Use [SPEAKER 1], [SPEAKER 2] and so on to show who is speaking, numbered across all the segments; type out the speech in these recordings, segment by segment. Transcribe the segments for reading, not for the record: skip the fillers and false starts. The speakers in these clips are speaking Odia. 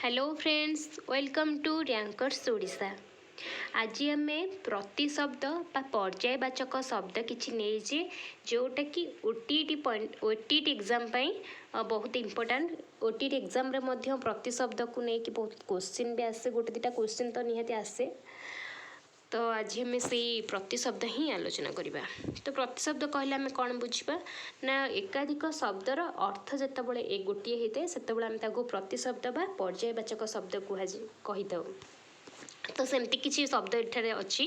[SPEAKER 1] Hello friends, welcome to Rankers Odisha. ଆଜି ଆମେ ପ୍ରତିଶବ୍ଦ ବା ପର୍ଯ୍ୟାୟବାଚକ ଶବ୍ଦ କିଛି ନେଇଛେ, ଯେଉଁଟାକି OTET point, OTET exam ପାଇଁ ବହୁତ ଇମ୍ପୋର୍ଟାଣ୍ଟ। OTET ଏକ୍ଜାମ୍ରେ ମଧ୍ୟ ପ୍ରତିଶବ୍ଦକୁ ନେଇକି ବହୁତ କୋଶ୍ଚିନ୍ ବି ଆସେ। ଗୋଟେ ଦୁଇଟା କୋଶ୍ଚିନ୍ ତ ନିହାତି ଆସେ। ତ ଆଜି ଆମେ ସେଇ ପ୍ରତିଶବ୍ଦ ହିଁ ଆଲୋଚନା କରିବା। ତ ପ୍ରତିଶବ୍ଦ କହିଲେ ଆମେ କ'ଣ ବୁଝିବା ନା, ଏକାଧିକ ଶବ୍ଦର ଅର୍ଥ ଯେତେବେଳେ ଏ ଗୋଟିଏ ହେଇଥାଏ, ସେତେବେଳେ ଆମେ ତାକୁ ପ୍ରତିଶବ୍ଦ ବା ପର୍ଯ୍ୟାୟବାଚକ ଶବ୍ଦ କୁହାଯାଏ, କହିଥାଉ। ତ ସେମିତି କିଛି ଶବ୍ଦ ଏଠାରେ ଅଛି।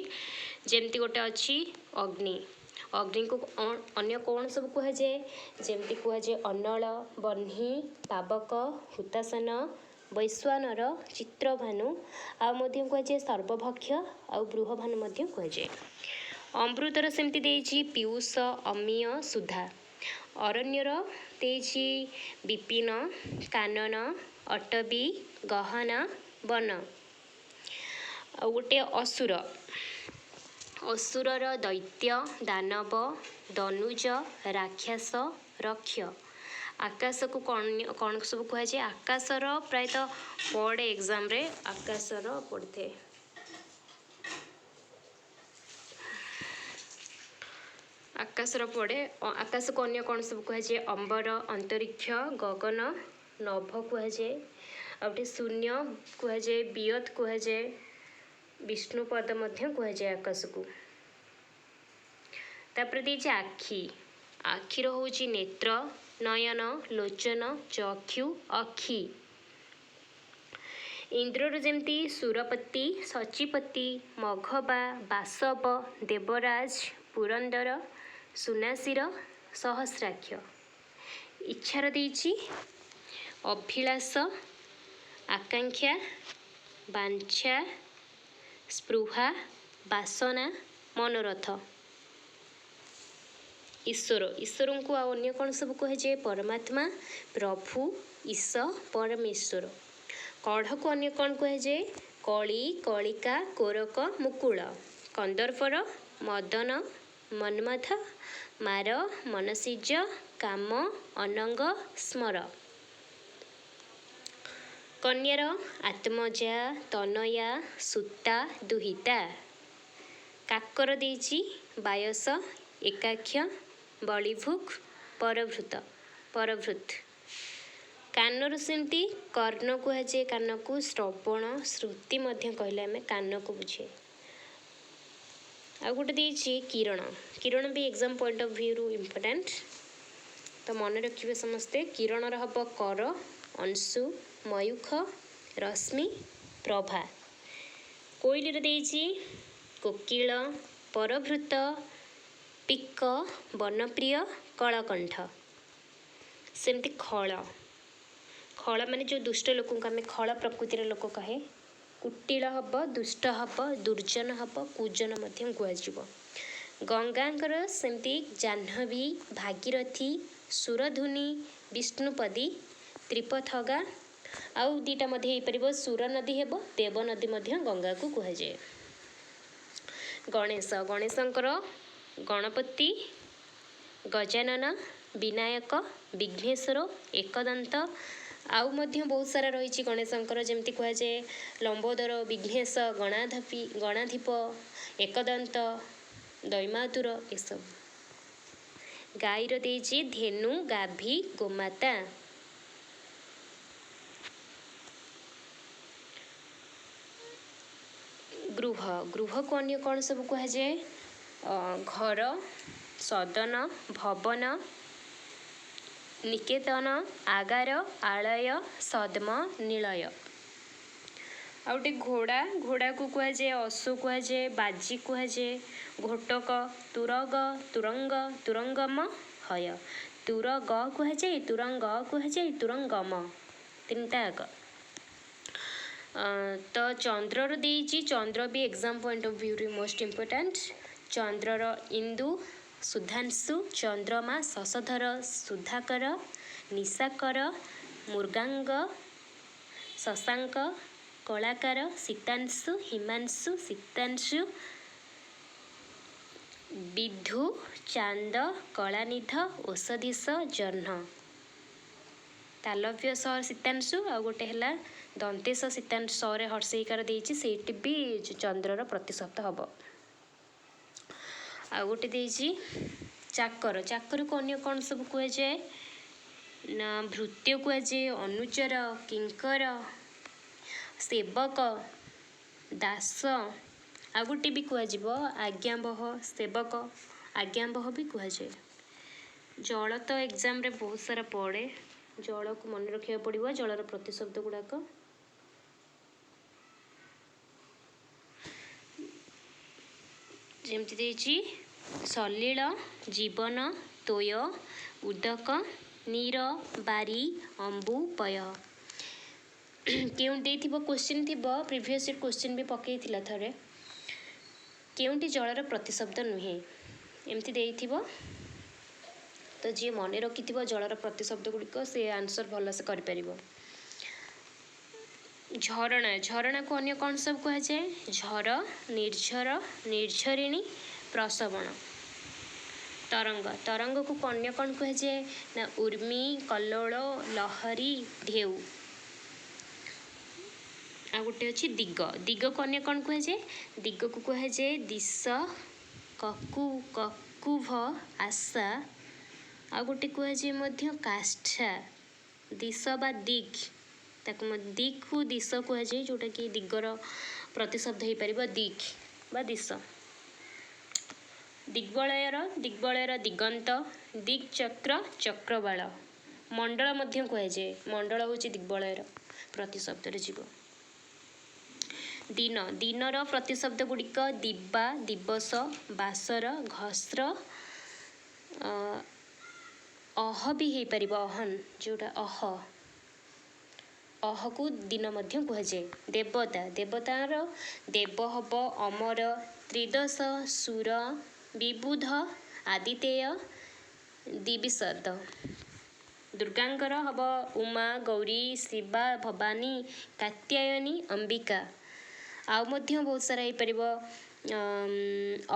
[SPEAKER 1] ଯେମିତି ଗୋଟେ ଅଛି ଅଗ୍ନି। ଅଗ୍ନିକୁ ଅନ୍ୟ କ'ଣ ସବୁ କୁହାଯାଏ? ଯେମିତି କୁହାଯାଏ ଅନଳ, ବହ୍ନି, ପାବକ, ହୁତାସନ, ବୈଶ୍ୱାନର, ଚିତ୍ରଭାନୁ, ଆଉ ମଧ୍ୟ କୁହାଯାଏ ସର୍ବଭକ୍ଷ, ଆଉ ବୃହଭାନୁ ମଧ୍ୟ କୁହାଯାଏ। ଅମୃତର ସେମିତି ଦେଇଛି ପୀୟୁଷ, ଅମୀୟ, ସୁଧା। ଅରଣ୍ୟର ଦେଇଛି ବିପିନ, କାନନ, ଅଟବୀ, ଗହନ, ବନ। ଆଉ ଗୋଟେ ଅସୁର। ଅସୁରର ଦୈତ୍ୟ, ଦାନବ, ଦନୁଜ, ରାକ୍ଷସ, ରକ୍ଷ। ଆକାଶକୁ କ'ଣ କ'ଣ ସବୁ କୁହାଯାଏ? ଆକାଶର ପ୍ରାୟତଃ ପଡ଼େ, ଏକ୍ଜାମ୍ରେ ଆକାଶର ପଡ଼ିଥାଏ। ଆକାଶର ପଡ଼େ। ଆକାଶକୁ ଅନ୍ୟ କ'ଣ ସବୁ କୁହାଯାଏ? ଅମ୍ବର, ଅନ୍ତରୀକ୍ଷ, ଗଗନ, ନଭ କୁହାଯାଏ। ଆଉ ଗୋଟେ ଶୂନ୍ୟ କୁହାଯାଏ, ବିୟତ କୁହାଯାଏ, ବିଷ୍ଣୁପଦ ମଧ୍ୟ କୁହାଯାଏ ଆକାଶକୁ। ତାପରେ ଦେଇଛି ଆଖି। ଆଖିର ହେଉଛି ନେତ୍ର, ନୟନ, ଲୋଚନ, ଚକ୍ଷୁ, ଅକ୍ଷି। ଇନ୍ଦ୍ରର ଯେମିତି ସୁରପତି, ସଚିପତି, ମଘବା, ବାସବ, ଦେବରାଜ, ପୁରନ୍ଦର, ସୁନାଶିର, ସହସ୍ରାକ୍ଷ। ଇଚ୍ଛାର ଦେଇଛି ଅଭିଳାଷ, ଆକାଂକ୍ଷା, ବାଞ୍ଛା, ସ୍ପୃହା, ବାସନା, ମନୋରଥ। ଈଶ୍ୱର। ଈଶ୍ୱରଙ୍କୁ ଆଉ ଅନ୍ୟ କ'ଣ ସବୁ କୁହାଯାଏ? ପରମାତ୍ମା, ପ୍ରଭୁ, ଈଶ, ପରମେଶ୍ୱର। କଢ଼କୁ ଅନ୍ୟ କ'ଣ କୁହାଯାଏ? କଳି, କଳିକା, କୋରକ, ମୁକୁଳ। କନ୍ଦର୍ପର ମଦନ, ମନ୍ମଥ, ମାର, ମନସିଜ, କାମ, ଅନଙ୍ଗ, ସ୍ମର। କନ୍ୟାର ଆତ୍ମଜା, ତନୟା, ସୁତା, ଦୁହିତା। କାକର ଦେଇଛି ବାୟସ, ଏକାକ୍ଷ, ବଳିଭୁକ୍, ପରଭୃତ, ପରଭୃତ। କାନର ସେମିତି କର୍ଣ୍ଣ କୁହାଯାଏ କାନକୁ। ଶ୍ରବଣ, ଶ୍ରୁତି ମଧ୍ୟ କହିଲେ ଆମେ କାନକୁ ବୁଝେ। ଆଉ ଗୋଟେ ଦେଇଛି କିରଣ। କିରଣ ବି ଏକ୍ଜାମ୍ ପଏଣ୍ଟ ଅଫ୍ ଭ୍ୟୁରୁ ଇମ୍ପୋର୍ଟାଣ୍ଟ, ତ ମନେ ରଖିବେ ସମସ୍ତେ। କିରଣର ହେବ କର, ଅଂଶୁ, ମୟୂଖ, ରଶ୍ମି, ପ୍ରଭା। କୋଇଲିର ଦେଇଛି କୋକିଳ, ପରଭୃତ, ପିକ, ବନପ୍ରିୟ, କଳକଣ୍ଠ। ସେମିତି ଖଳ। ଖଳ ମାନେ ଯେଉଁ ଦୁଷ୍ଟ ଲୋକଙ୍କୁ ଆମେ ଖଳ ପ୍ରକୃତିର ଲୋକ କହେ। କୁଟିଳ ହେବ, ଦୁଷ୍ଟ ହେବ, ଦୁର୍ଜନ ହେବ, କୁଜନ ମଧ୍ୟ କୁହାଯିବ। ଗଙ୍ଗାଙ୍କର ସେମିତି ଜାହ୍ନବୀ, ଭାଗୀରଥୀ, ସୁରଧୁନି, ବିଷ୍ଣୁପଦୀ, ତ୍ରିପଥଗା। ଆଉ ଦୁଇଟା ମଧ୍ୟ ହେଇପାରିବ, ସୁର ନଦୀ ହେବ, ଦେବନଦୀ ମଧ୍ୟ ଗଙ୍ଗାକୁ କୁହାଯାଏ। ଗଣେଶ। ଗଣେଶଙ୍କର ଗଣପତି, ଗଜାନନ, ବିନାୟକ, ବିଘ୍ନେଶ୍ୱର, ଏକଦନ୍ତ, ଆଉ ମଧ୍ୟ ବହୁତ ସାରା ରହିଛି ଗଣେଶଙ୍କର। ଯେମିତି କୁହାଯାଏ ଲମ୍ବୋଦର, ବିଘ୍ନେଶ, ଗଣାଧିପ, ଏକଦନ୍ତ, ଦୈମାତୁର, ଏସବୁ। ଗାଈର ଦେଇଛି ଧେନୁ, ଗାଭୀ, ଗୋମାତା। ଗୃହ। ଗୃହକୁ ଅନ୍ୟ କ'ଣ ସବୁ କୁହାଯାଏ? ଘର, ସଦନ, ଭବନ, ନିକେତନ, ଆଗାର, ଆଳୟ, ସଦ୍ମ, ନିଳୟ। ଆଉ ଗୋଟେ ଘୋଡ଼ା। ଘୋଡ଼ାକୁ କୁହାଯାଏ ଅଶୁ କୁହାଯାଏ, ବାଜି କୁହାଯାଏ, ଘୋଟକ, ତୁରଗ, ତୁରଙ୍ଗ, ତୁରଙ୍ଗମ, ହୟ। ତୁରଗ କୁହାଯାଏ, ତୁରଙ୍ଗ କୁହାଯାଏ, ତୁରଙ୍ଗମ, ତିନିଟା ଆଗ। ତ ଚନ୍ଦ୍ରର ଦେଇଛି। ଚନ୍ଦ୍ର ବି ଏକ୍ଜାମ୍ ପଏଣ୍ଟ ଅଫ୍ ଭ୍ୟୁରେ ମୋଷ୍ଟ ଇମ୍ପୋର୍ଟାଣ୍ଟ। ଚନ୍ଦ୍ରର ଇନ୍ଦୁ, ସୁଧାଂଶୁ, ଚନ୍ଦ୍ରମା, ଶଶଧର, ସୁଧାକର, ନିଶାକର, ମୃଗାଙ୍ଗ, ଶଶାଙ୍କ, କଳାକାର, ସୀତାଂଶୁ, ହିମାଂଶୁ, ସୀତାଂଶୁ, ବିଧୁ, ଚାନ୍ଦ, କଳାନିଧ, ଔଷଧୀଶ, ଜହ୍ନ। ତାଲବ୍ୟ ସ ଶୀତାଂଶୁ, ଆଉ ଗୋଟେ ହେଲା ଦନ୍ତେଶ ଶୀତାଂଶୁ, ସରେ ହର୍ଷେଇକାର ଦେଇଛି, ସେଇଠି ବି ଚନ୍ଦ୍ରର ପ୍ରତିଶବ୍ଦ ହେବ। ଆଉ ଗୋଟେ ଦେଇଛି ଚାକର। ଚାକରକୁ ଅନ୍ୟ କ'ଣ ସବୁ କୁହାଯାଏ ନା ଭୃତ୍ୟ କୁହାଯାଏ, ଅନୁଚର, କିଙ୍କର, ସେବକ, ଦାସ। ଆଉ ଗୋଟେ ବି କୁହାଯିବ ଆଜ୍ଞାବହ, ସେବକ, ଆଜ୍ଞାବହ ବି କୁହାଯାଏ। ଜଳ ତ ଏକ୍ଜାମ୍ରେ ବହୁତ ସାରା ପଡ଼େ, ଜଳକୁ ମନେ ରଖିବାକୁ ପଡ଼ିବ, ଜଳର ପ୍ରତିଶବ୍ଦ ଗୁଡ଼ାକ। ଯେମିତି ଦେଇଛି ସଲିଳ, ଜୀବନ, ତୋୟ, ଉଦକ, ନୀର, ବାରି, ଅମ୍ବୁ, ପୟ। କେଉଁ ଦେଇଥିବ କୋଶ୍ଚିନ୍ ଥିବ, ପ୍ରିଭିୟସ୍ ଇୟର୍ କୋଶ୍ଚିନ୍ ବି ପକେଇଥିଲା ଥରେ, କେଉଁଟି ଜଳର ପ୍ରତିଶବ୍ଦ ନୁହେଁ, ଏମିତି ଦେଇଥିବ। ତ ଯିଏ ମନେ ରଖିଥିବ ଜଳର ପ୍ରତିଶବ୍ଦ ଗୁଡ଼ିକ ସେ ଆନ୍ସର୍ ଭଲସେ କରିପାରିବ। ଝରଣା, ଝରଣାକୁ ଅନ୍ୟ କ'ଣ ସବୁ କୁହାଯାଏ? ଝର, ନିର୍ଝର, ନିର୍ଝରିଣୀ, ପ୍ରସବଣ। ତରଙ୍ଗ, ତରଙ୍ଗକୁ ଅନ୍ୟ କ'ଣ କୁହାଯାଏ ନା ଉର୍ମି, କଲ୍ଲୋଳ, ଲହରୀ, ଢେଉ। ଆଉ ଗୋଟେ ଅଛି ଦିଗ। ଦିଗକୁ ଅନ୍ୟ କ'ଣ କୁହାଯାଏ? ଦିଗକୁ କୁହାଯାଏ ଦିଶ, କକୁ, କକୁଭ, ଆଶା। ଆଉ ଗୋଟେ କୁହାଯାଏ ମଧ୍ୟ କାଷ୍ଠା। ଦିଶ ବା ଦିଗ୍, ତାକୁ ଦିଗ୍କୁ ଦିଶ କୁହାଯାଏ, ଯେଉଁଟାକି ଦିଗର ପ୍ରତିଶବ୍ଦ ହେଇପାରିବ ଦିଗ୍ ବା ଦିଶ। ଦିଗ୍ବଳୟର, ଦିଗ୍ବଳୟର ଦିଗନ୍ତ, ଦିଗ୍ଚକ୍ର, ଚକ୍ରବାଳ। ମଣ୍ଡଳ ମଧ୍ୟ କୁହାଯାଏ, ମଣ୍ଡଳ ହେଉଛି ଦିଗ୍ବଳୟର ପ୍ରତିଶବ୍ଦରେ ଯିବ। ଦିନ, ଦିନର ପ୍ରତିଶବ୍ଦ ଗୁଡ଼ିକ ଦିବା, ଦିବସ, ବାସର, ଘସ୍ର, ଅହ ବି ହେଇପାରିବ, ଅହନ ଯେଉଁଟା ଅହ, ଅହକୁ ଦିନ ମଧ୍ୟ କୁହାଯାଏ। ଦେବତା, ଦେବତାର ଦେବ ହବ, ଅମର, ତ୍ରିଦଶ, ସୁର, ବିବୁଧ, ଆଦିତେୟ, ଦିବିଶଦ। ଦୁର୍ଗାଙ୍କର ହବ ଉମା, ଗୌରୀ, ଶିବା, ଭବାନୀ, କାତ୍ୟାୟନୀ, ଅମ୍ବିକା। ଆଉ ମଧ୍ୟ ବହୁତ ସାରା ହେଇପାରିବ,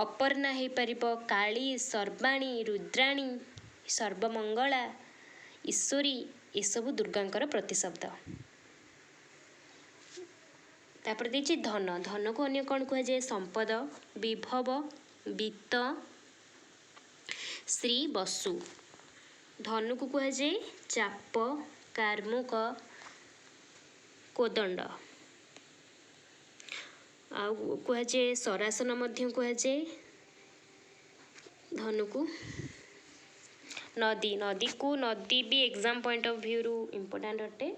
[SPEAKER 1] ଅପର୍ଣ୍ଣା ହେଇପାରିବ, କାଳୀ, ସର୍ବାଣୀ, ରୁଦ୍ରାଣୀ, ସର୍ବମଙ୍ଗଳା, ଈଶ୍ୱରୀ, ଏସବୁ ଦୁର୍ଗାଙ୍କର ପ୍ରତିଶବ୍ଦ। ତାପରେ ଦେଇଛି ଧନ। ଧନକୁ ଅନ୍ୟ କ'ଣ କୁହାଯାଏ? ସମ୍ପଦ, ବିଭବ, ବିତ୍ତ, ଶ୍ରୀ, ବସୁ। ଧନୁକୁ କୁହାଯାଏ ଚାପ, କାର୍ମୁକ, କୋଦଣ୍ଡ। ଆଉ କୁହାଯାଏ ସରାସନ ମଧ୍ୟ କୁହାଯାଏ ଧନୁକୁ। ନଦୀ, ନଦୀକୁ ନଦୀ ବି ଏକ୍ଜାମ୍ ପଏଣ୍ଟ ଅଫ୍ ଭ୍ୟୁରୁ ଇମ୍ପୋର୍ଟାଣ୍ଟ ଅଟେ।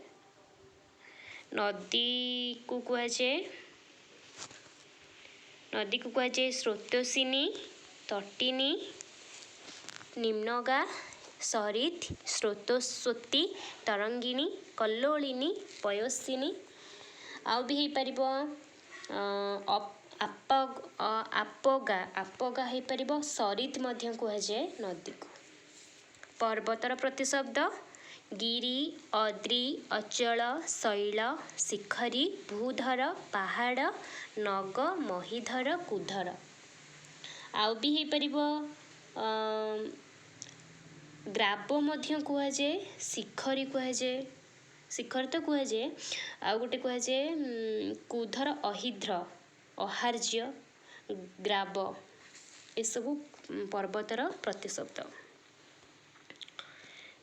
[SPEAKER 1] ନଦୀକୁ କୁହାଯାଏ, ନଦୀକୁ କୁହାଯାଏ ସ୍ରୋତସ୍ୱିନୀ, ତଟିନୀ, ନିମ୍ନଗା, ସରିତ୍, ସ୍ରୋତସ୍ୱତୀ, ତରଙ୍ଗିଣୀ, କଲ୍ଲୋଳିନୀ, ପୟସ୍ୱିନୀ। ଆଉ ବି ହେଇପାରିବ ଆପଗା, ଆପଗା ହେଇପାରିବ, ସରିତ୍ ମଧ୍ୟ କୁହାଯାଏ ନଦୀକୁ। ପର୍ବତର ପ୍ରତିଶବ୍ଦ ଗିରି, ଅଦ୍ରି, ଅଚଳ, ଶୈଳ, ଶିଖରୀ, ଭୂଧର, ପାହାଡ଼, ନଗ, ମହିଧର, କୁଧର। ଆଉ ବି ହେଇପାରିବ ଗ୍ରାବ ମଧ୍ୟ କୁହାଯାଏ, ଶିଖରୀ କୁହାଯାଏ, ଶିଖର ତ କୁହାଯାଏ। ଆଉ ଗୋଟେ କୁହାଯାଏ କୁଧର, ଅହିଧ୍ର, ଅହାର୍ଯ୍ୟ, ଗ୍ରାବ, ଏସବୁ ପର୍ବତର ପ୍ରତିଶବ୍ଦ।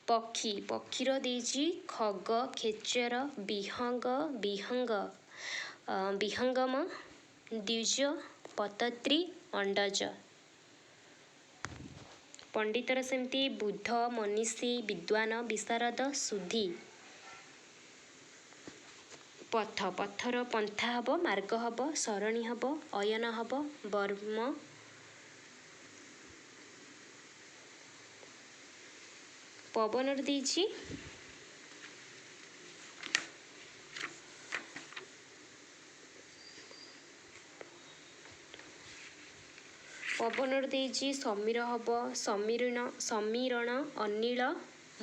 [SPEAKER 1] ପକ୍ଷୀ, ପକ୍ଷୀର ଦେଇଛି ଖଗ, ଖେଚର, ବିହଙ୍ଗ, ବିହଙ୍ଗ, ବିହଙ୍ଗମ, ଦ୍ୱିଜ, ପତତ୍ରୀ, ଅଣ୍ଡଜ। ପଣ୍ଡିତର ସେମିତି ବୁଦ୍ଧ, ମନୀଷୀ, ବିଦ୍ୱାନ, ବିଶାରଦ, ସୁଧୀ। ପଥ, ପଥର ପନ୍ଥା ହେବ, ମାର୍ଗ ହେବ, ସରଣୀ ହେବ, ଅୟନ ହେବ, ବର୍ମ। ପବନର ଦେଇଛି ପବନର ଦେଇଛି ସମୀର ହେବ, ସମୀରଣ, ସମୀରଣ, ଅନିଳ,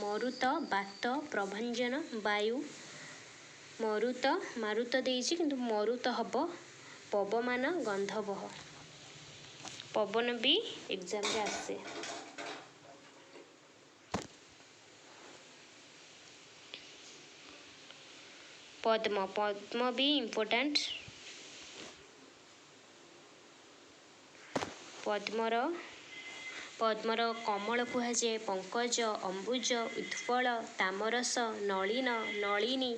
[SPEAKER 1] ମରୁତ, ବାତ, ପ୍ରଭଞ୍ଜନ, ବାୟୁ। ମରୁତ, ମାରୁତ ଦେଇଛି କିନ୍ତୁ ମରୁତ ହେବ, ପବମାନ, ଗନ୍ଧବହ। ପବନ ବି ଏକ୍ଜାମ୍ରେ ଆସେ। ପଦ୍ମ, ପଦ୍ମ ବି ଇମ୍ପୋର୍ଟାଣ୍ଟ। ପଦ୍ମର ପଦ୍ମର କମଳ କୁହାଯାଏ, ପଙ୍କଜ, ଅମ୍ବୁଜ, ଉତ୍ପଳ, ତାମରସ, ନଳିନ, ନଳିନୀ,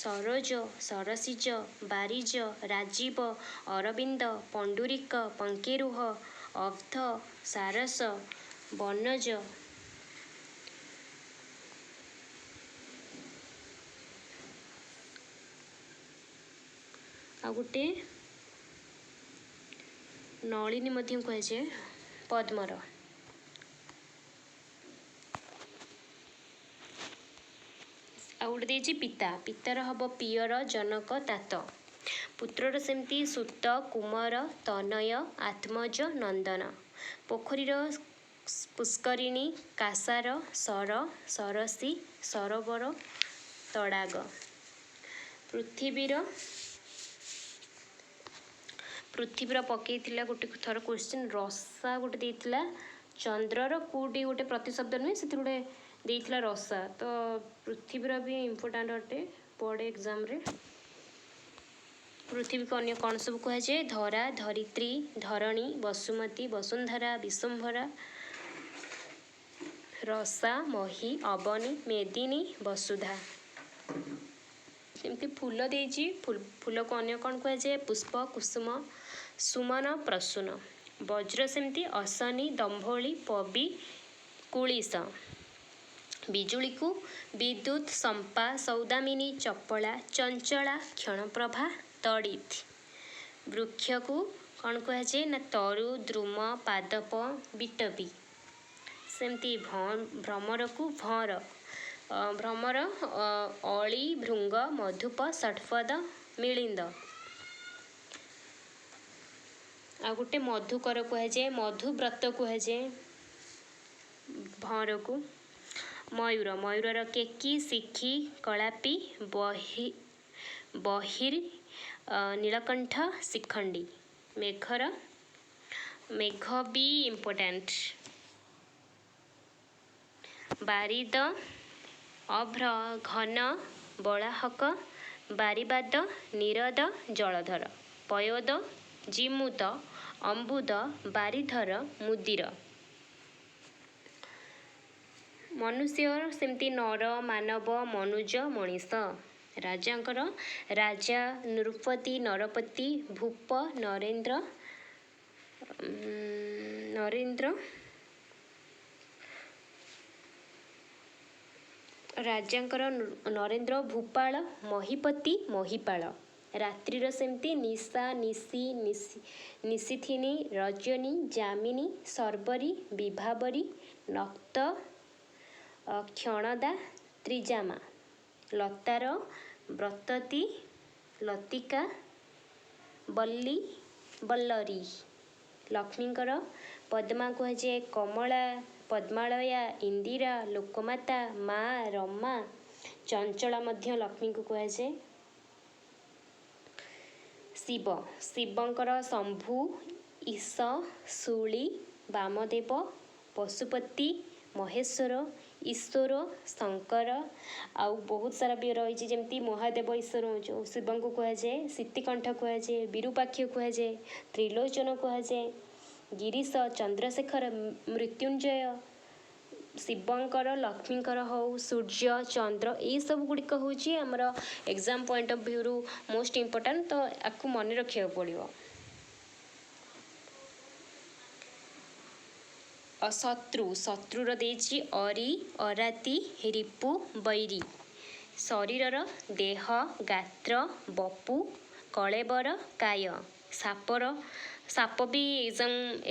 [SPEAKER 1] ସରୋଜ, ସରସିଜ, ବାରିଜ, ରାଜୀବ, ଅରବିନ୍ଦ, ପଣ୍ଡୁରିକ, ପଙ୍କିରୁହ, ଅବ୍ଧ, ସାରସ, ବନଜ। ଆଉ ଗୋଟେ ନଳିନୀ ମଧ୍ୟ କୁହାଯାଏ ପଦ୍ମର। ଆଉ ଗୋଟେ ଦେଇଛି ପିତା। ପିତାର ହବ ପିଅର, ଜନକ, ତାତ। ପୁତ୍ରର ସେମିତି ସୁତ, କୁମର, ତନୟ, ଆତ୍ମଜ, ନନ୍ଦନ। ପୋଖରୀର ପୁଷ୍କରିଣୀ, କାସାର, ସର, ସରସୀ, ସରୋବର, ତଡ଼ାଗ। ପୃଥିବୀର ପକେଇଥିଲା ଗୋଟେ ଥର କ୍ୱେଶ୍ଚିନ୍, ରସା ଗୋଟେ ଦେଇଥିଲା। ଚନ୍ଦ୍ରର କେଉଁଠି ଗୋଟେ ପ୍ରତିଶବ୍ଦ ନୁହେଁ, ସେଥିରୁ ଗୋଟେ ଦେଇଥିଲା ରସା। ତ ପୃଥିବୀର ବି ଇମ୍ପୋର୍ଟାଣ୍ଟ ଅଟେ, ପଡ଼େ ଏକ୍ଜାମ୍ରେ। ପୃଥିବୀକୁ ଅନ୍ୟ କ'ଣ ସବୁ କୁହାଯାଏ? ଧରା, ଧରିତ୍ରୀ, ଧରଣୀ, ବସୁମତୀ, ବସୁନ୍ଧରା, ବିଶ୍ୱମ୍ଭରା, ରସା, ମହୀ, ଅବନୀ, ମେଦିନୀ, ବସୁଧା। ସେମିତି ଫୁଲ ଦେଇଛି। ଫୁଲକୁ ଅନ୍ୟ କ'ଣ କୁହାଯାଏ? ପୁଷ୍ପ, କୁସୁମ, ସୁମନ, ପ୍ରସୂନ। ବଜ୍ର ସେମିତି ଅଶନି, ଦମ୍ଭୋଳି, ପବି, କୁଳିଶ। ବିଜୁଳିକୁ ବିଦ୍ୟୁତ୍, ସମ୍ପା, ସୌଦାମିନୀ, ଚପଳା, ଚଞ୍ଚଳା, କ୍ଷଣପ୍ରଭା, ତଡ଼ିତ୍। ବୃକ୍ଷକୁ କ'ଣ କୁହାଯାଏ ନା ତରୁ, ଦ୍ରୁମ, ପାଦପ, ବିଟପି। ସେମିତି ଭ୍ରମରକୁ ଭଁର, ଭ୍ରମର ଅଳି, ଭୃଙ୍ଗ, ମଧୁପ, ଷଟ୍ପଦ, ମିଳିନ୍ଦ। ଆଉ ଗୋଟେ ମଧୁକର କୁହାଯାଏ, ମଧୁବ୍ରତ କୁହାଯାଏ ଭଁରକୁ। ମୟୂର, ମୟୂରର କେକି, ଶିଖି, କଳାପି, ବହି, ବହିର୍, ନୀଳକଣ୍ଠ, ଶିଖଣ୍ଡୀ। ମେଘର, ମେଘ ବି ଇମ୍ପୋର୍ଟାଣ୍ଟ। ବାରିଦ, ଅଭ୍ର, ଘନ, ବଳାହକ, ବାରିବାଦ, ନୀରଦ, ଜଳଧର। ପୟୋଦ, ଜିମୂତ, ଅମ୍ବୁଦ, ବାରିଧର, ମୁଦିର। ମନୁଷ୍ୟର ସେମିତି ନର, ମାନବ, ମନୁଜ, ମଣିଷ। ରାଜାଙ୍କର ରାଜା, ନୃପତି, ନରପତି, ଭୂପ, ନରେନ୍ଦ୍ର, ନରେନ୍ଦ୍ର। ରାଜାଙ୍କର ନରେନ୍ଦ୍ର, ଭୂପାଳ, ମହିପତି, ମହିପାଳ। ରାତ୍ରିର ସେମିତି ନିଶା, ନିଶି, ନିଶିଥିନୀ, ରଜନୀ, ଯାମିନୀ, ଶର୍ବରୀ, ବିଭାବରୀ, ନକ୍ତ, କ୍ଷଣଦା, ତ୍ରିଜାମା। ଲତାର ବ୍ରତତୀ, ଲତିକା, ବଲ୍ଲୀ, ବଲ୍ଲରୀ। ଲକ୍ଷ୍ମୀଙ୍କର ପଦ୍ମା କୁହାଯାଏ, କମଳା, ପଦ୍ମାଳୟା, ଇନ୍ଦିରା, ଲୋକମାତା, ମା, ରମା। ଚଞ୍ଚଳା ମଧ୍ୟ ଲକ୍ଷ୍ମୀଙ୍କୁ କୁହାଯାଏ। ଶିବ, ଶିବଙ୍କର ଶମ୍ଭୁ, ଈଶ, ଶୂଳୀ, ବାମଦେବ, ପଶୁପତି, ମହେଶ୍ୱର, ଈଶ୍ୱର, ଶଙ୍କର। ଆଉ ବହୁତ ସାରା ବି ରହିଛି, ଯେମିତି ମହାଦେବ, ଈଶ୍ୱର ଯେଉଁ ଶିବଙ୍କୁ କୁହାଯାଏ, ଶିତିକଣ୍ଠ କୁହାଯାଏ, ବିରୂପାକ୍ଷ କୁହାଯାଏ, ତ୍ରିଲୋଚନ କୁହାଯାଏ, ଗିରୀଶ, ଚନ୍ଦ୍ରଶେଖର, ମୃତ୍ୟୁଞ୍ଜୟ। ଶିବଙ୍କର, ଲକ୍ଷ୍ମୀଙ୍କର ହଉ, ସୂର୍ଯ୍ୟ, ଚନ୍ଦ୍ର, ଏଇସବୁ ଗୁଡ଼ିକ ହେଉଛି ଆମର ଏକ୍ଜାମ୍ ପଏଣ୍ଟ ଅଫ୍ ଭ୍ୟୁରୁ ମୋଷ୍ଟ ଇମ୍ପୋର୍ଟାଣ୍ଟ। ତ ଆକୁ ମନେ ରଖିବାକୁ ପଡ଼ିବ। ଶତ୍ରୁ, ଶତ୍ରୁର ଦେଇଛି ଅରି, ଅରାତି, ରିପୁ, ବୈରୀ। ଶରୀରର ଦେହ, ଗାତ୍ର, ବପୁ, କଳେବର, କାୟ। ସାପର, ସାପ ବି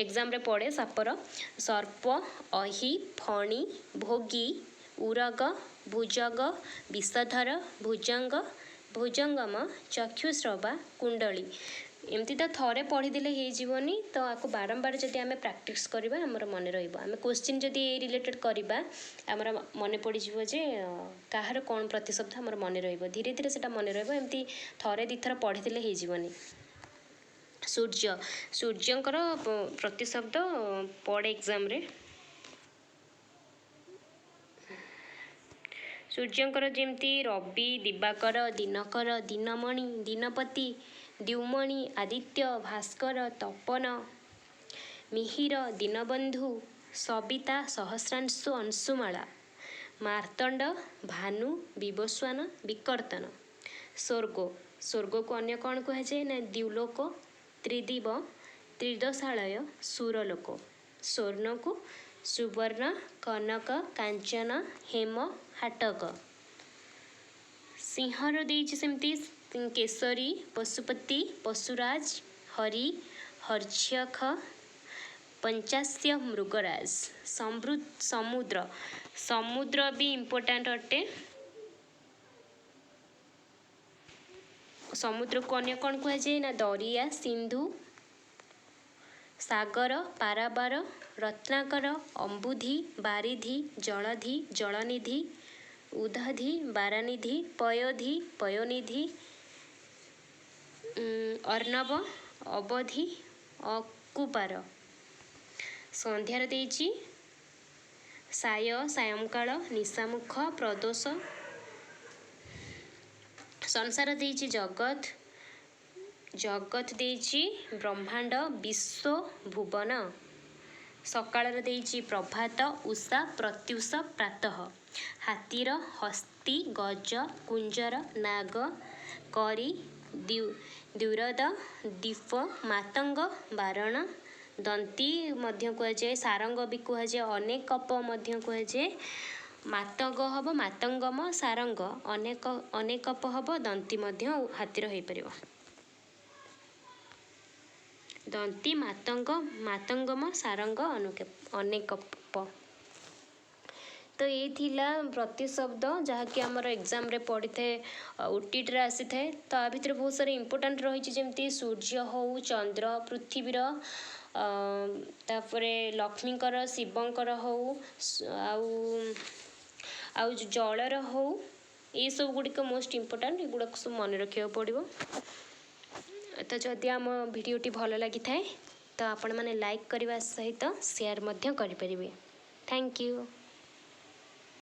[SPEAKER 1] ଏକ୍ଜାମ୍ରେ ପଡ଼େ। ସାପର ସର୍ପ, ଅହି, ଫଣି, ଭୋଗୀ, ଉରଗ, ଭୁଜଗ, ବିଷଧର, ଭୁଜଙ୍ଗ, ଭୁଜଙ୍ଗମ, ଚକ୍ଷୁଶ୍ରବା, କୁଣ୍ଡଳୀ। ଏମିତି ତ ଥରେ ପଢ଼ିଦେଲେ ହେଇଯିବନି। ତ ଆକୁ ବାରମ୍ବାର ଯଦି ଆମେ ପ୍ରାକ୍ଟିସ୍ କରିବା, ଆମର ମନେ ରହିବ। ଆମେ କୋଶ୍ଚିନ୍ ଯଦି ଏଇ ରିଲେଟେଡ଼୍ କରିବା, ଆମର ମନେ ପଡ଼ିଯିବ ଯେ କାହାର କ'ଣ ପ୍ରତିଶବ୍ଦ, ଆମର ମନେ ରହିବ। ଧୀରେ ଧୀରେ ସେଇଟା ମନେ ରହିବ। ଏମିତି ଥରେ ଦୁଇଥର ପଢ଼ିଦେଲେ ହେଇଯିବନି। ସୂର୍ଯ୍ୟ, ସୂର୍ଯ୍ୟଙ୍କର ପ୍ରତିଶବ୍ଦ ପଡ଼େ ଏକ୍ଜାମ୍ରେ। ସୂର୍ଯ୍ୟଙ୍କର ଯେମିତି ରବି, ଦିବାକର, ଦିନକର, ଦିନମଣି, ଦିନପତି, ଦ୍ୟୁମଣି, ଆଦିତ୍ୟ, ଭାସ୍କର, ତପନ, ମିହିର, ଦୀନବନ୍ଧୁ, ସବିତା, ସହସ୍ରାଂଶୁ, ଅଂଶୁମାଳା, ମାର୍ତ୍ତଣ୍ଡ, ଭାନୁ, ବିବସ୍ୱାନ, ବିକର୍ତ୍ତନ। ସ୍ୱର୍ଗ, ସ୍ୱର୍ଗକୁ ଅନ୍ୟ କ'ଣ କୁହାଯାଏ ନା ଦ୍ୟୁଲୋକ, ତ୍ରିଦିବ, ତ୍ରିଦଶାଳୟ, ସୁରଲୋକ। ସ୍ୱର୍ଣ୍ଣକୁ ସୁବର୍ଣ୍ଣ, କନକ, କାଞ୍ଚନ, ହେମ, ହାଟକ। ସିଂହର ଦେଇଛି ସେମିତି କେଶରୀ, ପଶୁପତି, ପଶୁରାଜ, ହରି, ହର୍ଯ୍ୟଖ, ପଞ୍ଚାସ୍ୟ, ମୃଗରାଜ। ସମୁଦ୍ର, ସମୁଦ୍ର ବି ଇମ୍ପୋର୍ଟାଣ୍ଟ ଅଟେ। ସମୁଦ୍ରକୁ ଅନ୍ୟ କ'ଣ କୁହାଯାଏ ନା ଦରିଆ, ସିନ୍ଧୁ, ସାଗର, ପାରାବାର, ରତ୍ନାକର, ଅମ୍ବୁଧି, ବାରିଧି, ଜଳଧି, ଜଳନିଧି, ଉଦଧି, ବାରାନିଧି, ପୟୋଧି, ପୟୋନିଧି, ଅର୍ଣ୍ଣବ, ଅବଧି, ଅକୁପାର। ସନ୍ଧ୍ୟାର ଦେଇଛି ସାୟ, ସାୟଂକାଳ, ନିଶାମୁଖ, ପ୍ରଦୋଷ। ସଂସାର ଦେଇଛି ଜଗତ, ଜଗତ ଦେଇଛି ବ୍ରହ୍ମାଣ୍ଡ, ବିଶ୍ୱ, ଭୁବନ। ସକାଳର ଦେଇଛି ପ୍ରଭାତ, ଉଷା, ପ୍ରତ୍ୟୁଷ, ପ୍ରାତଃ। ହାତୀର ହସ୍ତୀ, ଗଜ, କୁଞ୍ଜର, ନାଗ, କରି, ଦ୍ୟୁରଦ, ଦ୍ୱୀପ, ମାତଙ୍ଗ, ବାରଣ, ଦନ୍ତୀ ମଧ୍ୟ କୁହାଯାଏ, ସାରଙ୍ଗ ବି କୁହାଯାଏ, ଅନେକ କପ ମଧ୍ୟ କୁହାଯାଏ। ମାତଙ୍ଗ ହେବ, ମାତଙ୍ଗମ, ସାରଙ୍ଗ, ଅନେକ ଅନେକପ ହେବ, ଦନ୍ତୀ ମଧ୍ୟ ହାତୀର ହେଇପାରିବ। ଦନ୍ତୀ, ମାତଙ୍ଗ, ମାତଙ୍ଗମ, ସାରଙ୍ଗ, ଅନେକପ। ତ ଏଇ ଥିଲା ପ୍ରତିଶବ୍ଦ, ଯାହାକି ଆମର ଏକ୍ଜାମ୍ରେ ପଡ଼ିଥାଏ, ଓଟିଇଟିରେ ଆସିଥାଏ। ତ ଆ ଭିତରେ ବହୁତ ସାରା ଇମ୍ପୋର୍ଟାଣ୍ଟ ରହିଛି, ଯେମିତି ସୂର୍ଯ୍ୟ ହଉ, ଚନ୍ଦ୍ର, ପୃଥିବୀର, ତାପରେ ଲକ୍ଷ୍ମୀଙ୍କର, ଶିବଙ୍କର ହଉ, ଆଉ ଜଳର ହଉ, ଏଇସବୁ ଗୁଡ଼ିକ ମୋଷ୍ଟ ଇମ୍ପୋର୍ଟାଣ୍ଟ। ଏଗୁଡ଼ାକ ସବୁ ମନେ ରଖିବାକୁ ପଡ଼ିବ। ତ ଯଦି ଆମ ଭିଡ଼ିଓଟି ଭଲ ଲାଗିଥାଏ, ତ ଆପଣମାନେ ଲାଇକ୍ କରିବା ସହିତ ସେୟାର ମଧ୍ୟ କରିପାରିବେ। Thank you.